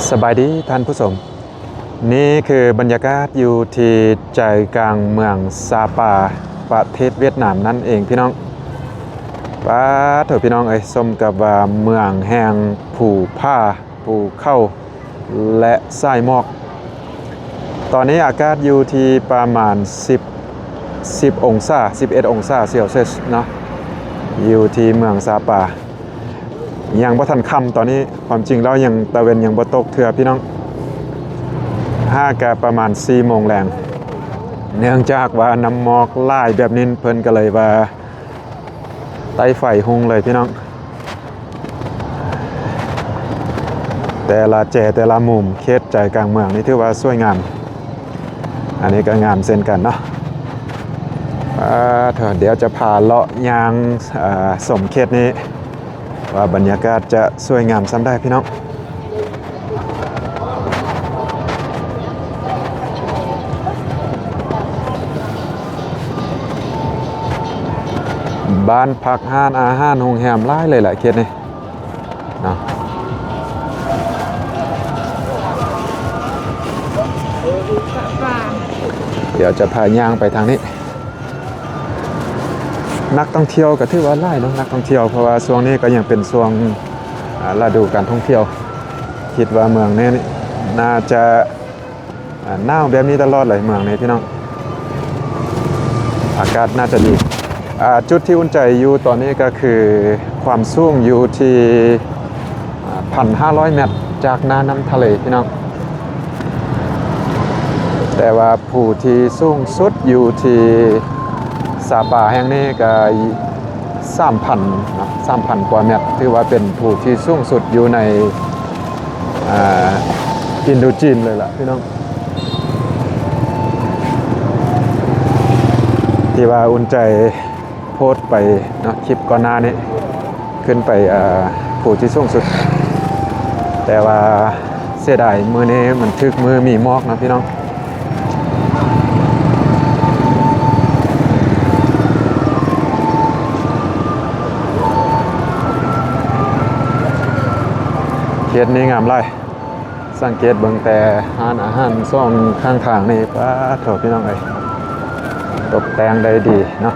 ສະບາຍດີທ່ານຜູ້ຊົມ, ນີ້ຄືບັນຍາກາດຢູ່ທີ່ໃຈກາງເມືອງຊາປາ ປະເທດຫວຽດນາມນັ້ນເອງພີ່ນ້ອງ. ປາໂທ້ພີ່ນ້ອງເອີຍ, ສົມກັບວ່າເມືອງແຫ່ງພູຜາ ພູເຂົາ ແລະ ສາຍໝອກ. ຕອນນີ້ອາກາດຢູ່ທີ່ປະມານສິບ ສິບອົງສາ ສິບເອັດອົງສາເຊລຊຽສເນາະ, ຢູ່ທີ່ເມືອງຊາປາ. ຍັງບໍ່ທັນຄ່ຳຕອນນີ້, ຄວາມຈິງແລ້ວຍັງ ຕາເວັນຍັງບໍ່ຕົກເທື່ອພີ່ນ້ອງ, ຫາກະປະມານສີ່ໂມງແລງ. ເນື່ອງຈາກວ່ານ້ຳໝອກຫຼາຍແບບນີ້ ເພິ່ນກໍເລີຍວ່າ ໃຕ້ໄຟຮຸ່ງເລີຍພີ່ນ້ອງ. ແຕ່ລະແຈແຕ່ລະມຸມເຂດໃຈກາງເມືອງນີ້ຖືວ່າສວຍງາມ, ອັນນີ້ກໍງາມເຊັ່ນກັນເນາະ. ອາ ດຽວຈະພາເລາະຍ່າງ ອາ ຊົມເຂດນີ້ ວ່າບັນຍາກາດຈະສວຍງາມສ່ຳໃດພີ່ນ້ອງ. ບ້ານພັກ ຮ້ານອາຫານ ໂຮງແຮມ ຫຼາຍເລີຍແຫຼະເຂດນີ້ເນາະ. ດຽວຈະພາຍ່າງໄປທາງນີ້. ນັກທ່ອງທ່ຽວກໍຖືວ່າຫຼາຍເນາະ, ນັກທ່ອງທ່ຽວ ເພາະວ່າຊ່ວງນີ້ກໍຍັງເປັນຊ່ວງ ອາ ລະດູການທ່ອງທ່ຽວ. ຄິດວ່າເມືອງນີ້ໜ້າຈະ ອາ ໜາວແບບນີ້ຕະຫຼອດເລີຍ ເມືອງນີ້ພີ່ນ້ອງ, ອາກາດໜ້າຈະດີ. ອາ ຈຸດທີ່ອຸ່ນໃຈຢູ່ຕອນນີ້ກໍຄືຄວາມສູງຢູ່ທີ່ ອາ ພັນຫ້າຮ້ອຍແມັດຈາກໜ້ານ້ຳທະເລພີ່ນ້ອງ. ແຕ່ວ່າພູທີ່ສູງສຸດຢູ່ທີ່ຊາປາແຫ່ງນີ້ກໍສາມພັນເນາະ, ສາມພັນກວ່າແມັດ, ຖືວ່າເປັນພູທີ່ສູງສຸດຢູ່ໃນ ອາ ອິນໂດຈີນເລີຍລະພີ່ນ້ອງ. ທີ່ວ່າອຸ່ນໃຈໂພສໄປເນາະ ຄລິບກ່ອນໜ້ານີ້ ຂຶ້ນໄປ ອາ ພູທີ່ສູງສຸດ, ແຕ່ວ່າເສຍດາຍມື້ນີ້ມັນຖືກມື້ມີໝອກເນາະພີ່ນ້ອງ. ເຂດນີ້ງາມຫຼາຍ. ສັງເກດເບິ່ງແຕ່ຮ້ານອາຫານສອງຂ້າງທາງນີ້ ປາໂທ້ ພີ່ນ້ອງເອີຍ, ຕົກແຕ່ງໄດ້ດີເນາະ.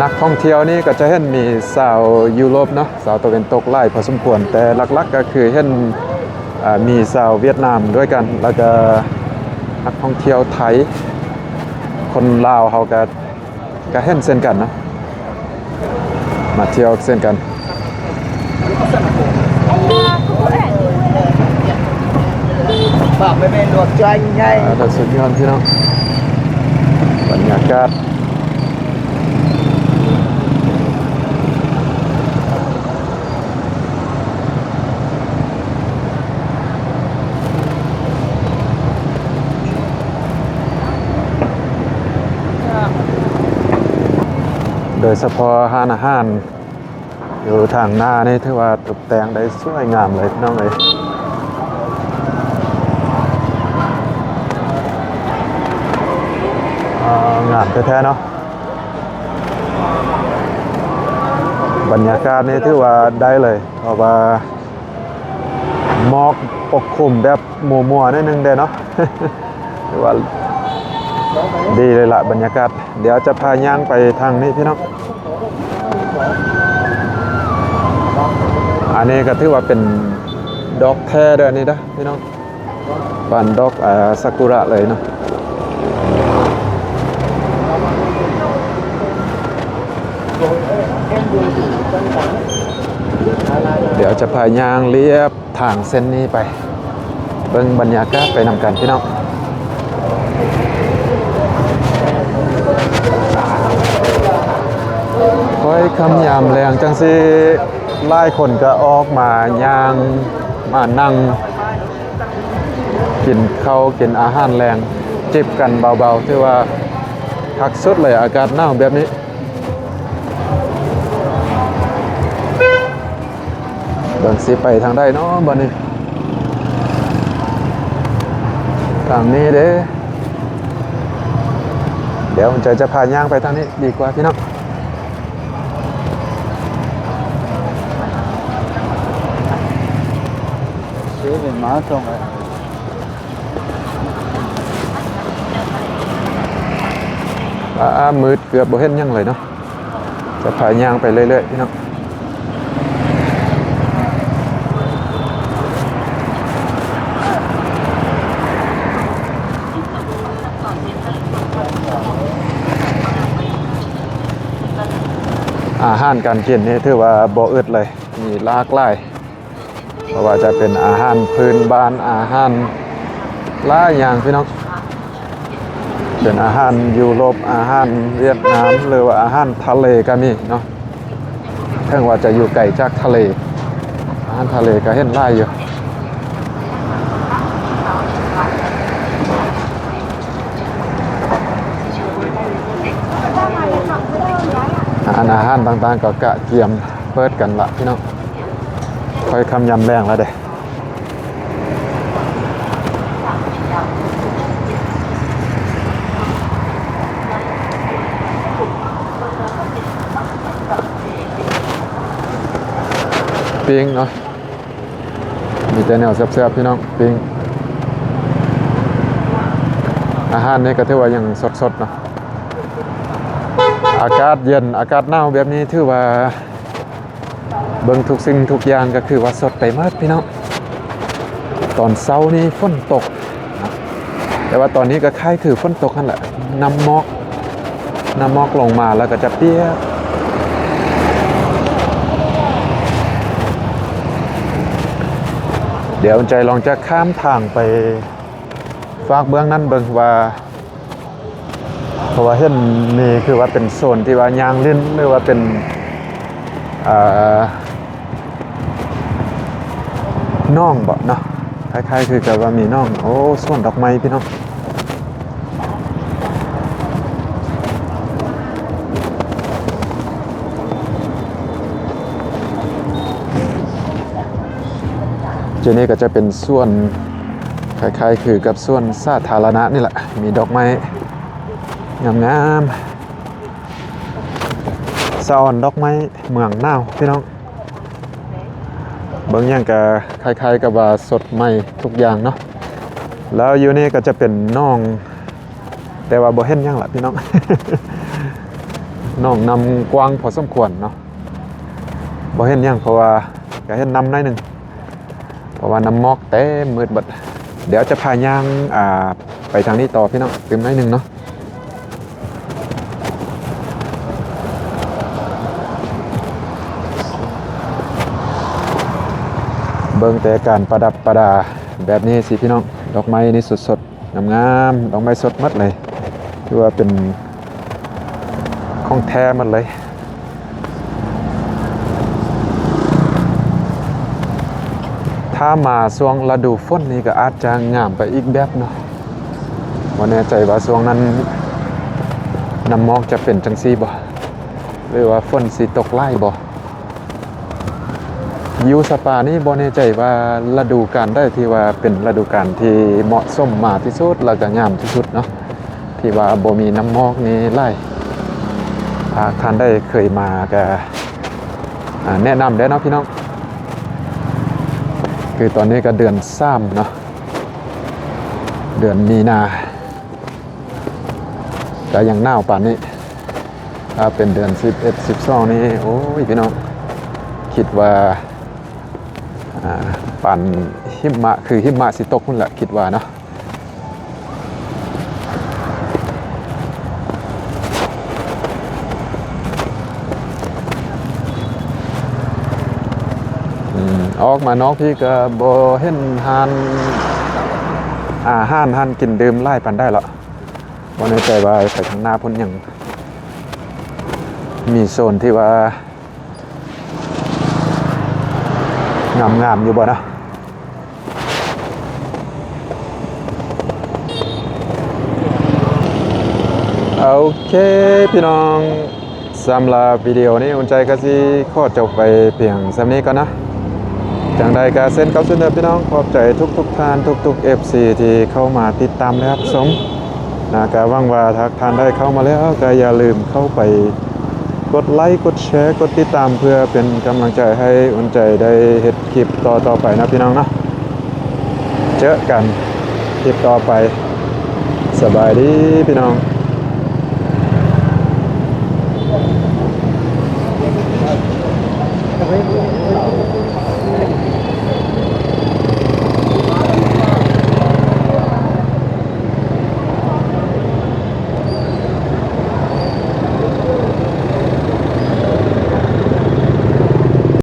ນັກທ່ອງທ່ຽວນີ້ກໍຈະເຫັນມີຊາວຢູໂຣບເນາະ, ຊາວຕາເວັນຕົກຫຼາຍພໍສົມຄວນ, ແຕ່ຫຼັກໆກໍຄືເຫັນ ອາ ມີຊາວຫວຽດນາມດ້ວຍກັນ ແລ້ວກໍນັກທ່ອງທ່ຽວໄທ, ຄົນລາວເຮົາກໍ ກໍເຫັນເຊັ່ນກັນເນາະ, ມາທ່ຽວເຊັ່ນກັນ. ປາກໄປແມ່ນດວງໃຈໃຫຍ່ ອ່າ ສຸດຍອດພີ່ນ້ອງ, ບັນຍາກາດ. ໂດຍສະເພາະຮ້ານອາຫານຢູ່ທາງໜ້ານີ້ ຖືວ່າຕົກແຕ່ງໄດ້ສວຍງາມເລີຍ ພີ່ນ້ອງເອີຍ. ອ່າ ງາມແທ້ໆເນາະ. ບັນຍາກາດນີ້ຖືວ່າໄດ້ເລີຍ ເພາະວ່າໝອກປົກຄຸມແບບມົວໆໜ້ອຍໜຶ່ງເດ້ເນາະ, ຖືວ່າດີເລີຍລະບັນຍາກາດ. ດຽວຈະພາຍ່າງໄປທາງນີ້ພີ່ນ້ອງ. ອັນນີ້ກໍຖືວ່າເປັນດອກແທ້ເດີ ອັນນີ້ເດີພີ່ນ້ອງ. ບານດອກ ອາ ຊາກຸຣະເລີຍເນາະ. ດຽວຈະພາຍ່າງລຽບທາງເສັ້ນນີ້ໄປ ເບິ່ງບັນຍາກາດໄປນຳກັນພີ່ນ້ອງ. ຄ່ອຍຄ່ຳຍາມແລງຈັ່ງຊີ້ ຫຼາຍຄົນກໍອອກມາຍ່າງ ມານັ່ງ ກິນເຂົ້າກິນອາຫານແລງ ຈິບກັນເບົາໆ ຖືວ່າຄັກສຸດເລີຍ ອາກາດໜາວແບບນີ້. ເບິ່ງຊິໄປທາງໃດເນາະບັດນີ້. ທາງນີ້ເດ້. ດຽວຈະ ຈະພາຍ່າງໄປທາງນີ້ດີກວ່າພີ່ນ້ອງ. ເຊເວັ່ນມາສົ່ງແລ້ວ. ອາ ມືດ ເກືອບບໍ່ເຫັນຫຍັງເລີຍເນາະ. ຈະພາຍ່າງໄປເລື້ອຍໆ ພີ່ນ້ອງ. ອາຫານການກິນນີ້ຖືວ່າບໍ່ອຶດເລີຍ ມີຫຼາກຫຼາຍ. ບໍ່ວ່າຈະເປັນອາຫານພື້ນບ້ານ, ອາຫານຫຼາຍຢ່າງພີ່ນ້ອງ, ເປັນອາຫານຢູໂຣບ, ອາຫານຫວຽດນາມ ຫຼືວ່າອາຫານທະເລກໍມີເນາະ. ເຖິງວ່າຈະຢູ່ໄກຈາກທະເລ, ອາຫານທະເລກໍເຫັນຫຼາຍຢູ່. ຮ້ານອາຫານຕ່າງໆກໍກະກຽມເປີດກັນລະພີ່ນ້ອງ. ຄ່ອຍຄ່ຳຍາມແລງແລ້ວເດ້. ປີ້ງເນາະ, ມີແຕ່ແນວແຊບໆ ພີ່ນ້ອງ, ປີ້ງ. ອາຫານນີ້ກໍຖືວ່າຍັງສົດໆ ເນາະ. ອາກາດເຢັນ ອາກາດໜາວແບບນີ້ ຖືວ່າ ເບິ່ງທຸກສິ່ງທຸກຢ່າງກໍຄືວ່າສົດໄປໝົດພີ່ນ້ອງ. ຕອນເຊົ້ານີ້ຝົນຕົກເນາະ, ແຕ່ວ່າຕອນນີ້ກໍຄ້າຍຄືຝົນຕົກຫັ້ນແຫຼະ, ນ້ຳໝອກ ນ້ຳໝອກລົງມາແລ້ວກໍຈະປຽກ. ດຽວໃຈລອງຈະຂ້າມທາງໄປຟາກເບື້ອງນັ້ນເບິ່ງວ່າ ເພາະວ່າເຫັນນີ້ຄືວ່າເປັນໂຊນທີ່ວ່າຍ່າງຫຼິ້ນ ຫຼືວ່າເປັນ ເອີ ໜອງບໍເນາະ, ຄ້າຍໆຄືກັບວ່າມີໜອງ. ໂອ້ ສວນດອກໄມ້ພີ່ນ້ອງ. ຈຸດນີ້ກໍຈະເປັນສວນ ຄ້າຍໆຄືກັບສວນສາທາລະນະນີ້ແຫຼະ, ມີດອກໄມ້ງາມໆ. ສະອອນດອກໄມ້ເມືອງໜາວພີ່ນ້ອງ, ເບິ່ງຫຍັງກະຄ້າຍໆກັບວ່າສົດໃໝ່ທຸກຢ່າງເນາະ. ແລ້ວຢູ່ນີ້ກໍຈະເປັນໜອງ, ແຕ່ວ່າບໍ່ເຫັນຫຍັງລະພີ່ນ້ອງ, ໜອງນ້ຳກວ້າງພໍສົມຄວນເນາະ. ບໍ່ເຫັນຫຍັງ ເພາະວ່າກໍເຫັນນ້ຳໜ້ອຍໜຶ່ງ ເພາະວ່ານ້ຳໝອກເຕັມມືດເບິດ. ດຽວຈະພາຍ່າງ ອ່າ ໄປທາງນີ້ຕໍ່ພີ່ນ້ອງ ຕື່ມໜ້ອຍໜຶ່ງເນາະ. ເບິ່ງແຕ່ການປະດັບປະດາແບບນີ້ຊິພີ່ນ້ອງ, ດອກໄມ້ນີ້ສົດໆ ງາມໆ, ດອກໄມ້ສົດໝົດເລີຍ, ຖືວ່າເປັນຂອງແທ້ໝົດເລີຍ. ຖ້າມາຊ່ວງລະດູຝົນນີ້ກໍອາດຈະງາມໄປອີກແບບເນາະ, ບໍ່ແນ່ໃຈວ່າຊ່ວງນັ້ນນ້ຳໝອກຈະເປັນຈັ່ງຊີ້ບໍ່ ຫຼືວ່າຝົນຊິຕົກຫຼາຍບໍ່. ຢູ່ສະປານີ້ບໍ່ແນ່ໃຈວ່າລະດູການໃດທີ່ວ່າເປັນລະດູການທີ່ເໝາະສົມມາທີ່ສຸດ ແລ້ວກໍງາມທີ່ສຸດເນາະ, ທີ່ວ່າບໍ່ມີນ້ຳໝອກນີ້ຫຼາຍ. ຫາກທ່ານໃດເຄີຍມາກໍ ອ່າ ແນະນຳແດ່ເນາະພີ່ນ້ອງ. ຄືຕອນນີ້ກໍເດືອນສາມເນາະ, ເດືອນມີນາ ກໍຍັງໜາວປານນີ້. ຖ້າເປັນເດືອນສິບເອັດ ສິບສອງນີ້ ໂອ້ຍ ພີ່ນ້ອງ ຄິດວ່າ ອ່າ ປານຫິມະ ຄືຫິມະຊິຕົກພຸ້ນແຫຼະ ຄິດວ່າເນາະ. ອືມ ອອກມານອກພີ້ກໍບໍ່ເຫັນຮ້ານອາຫານ ຮ້ານກິນດື່ມຫຼາຍປານໃດລະ. ບໍ່ແນ່ໃຈວ່າໄປທາງໜ້າພຸ້ນຍັງມີໂຊນທີ່ວ່າງາມໆຢູ່ບໍ່ນະ. ໂອເຄ ພີ່ນ້ອງ, ສຳລັບວິດີໂອນີ້ ອຸ່ນໃຈກໍຊິຂໍຈົບໄວ້ພຽງສ່ຳນີ້ກ່ອນນະ. ຈັ່ງໃດກໍເຊັ່ນເກົ່າເຊັ່ນເດີພີ່ນ້ອງ, ຂອບໃຈທຸກໆທ່ານ ທຸກໆເອັຟຊີທີ່ເຂົ້າມາຕິດຕາມ ແລະ ຮັບຊົມນະ. ກໍຫວັງວ່າຫາກທ່ານໃດເຂົ້າມາແລ້ວ ກໍຢ່າລືມເຂົ້າໄປກົດໄລ ກົດແຊ ກົດຕິດຕາມ ເພື່ອເປັນກຳລັງໃຈໃຫ້ອຸ່ນໃຈໄດ້ເຮັດຄລິບຕໍ່ໆໄປເນາະພີ່ນ້ອງເນາະ. ເຈີກັນຄລິບຕໍ່ໄປ. ສະບາຍດີພີ່ນ້ອງ.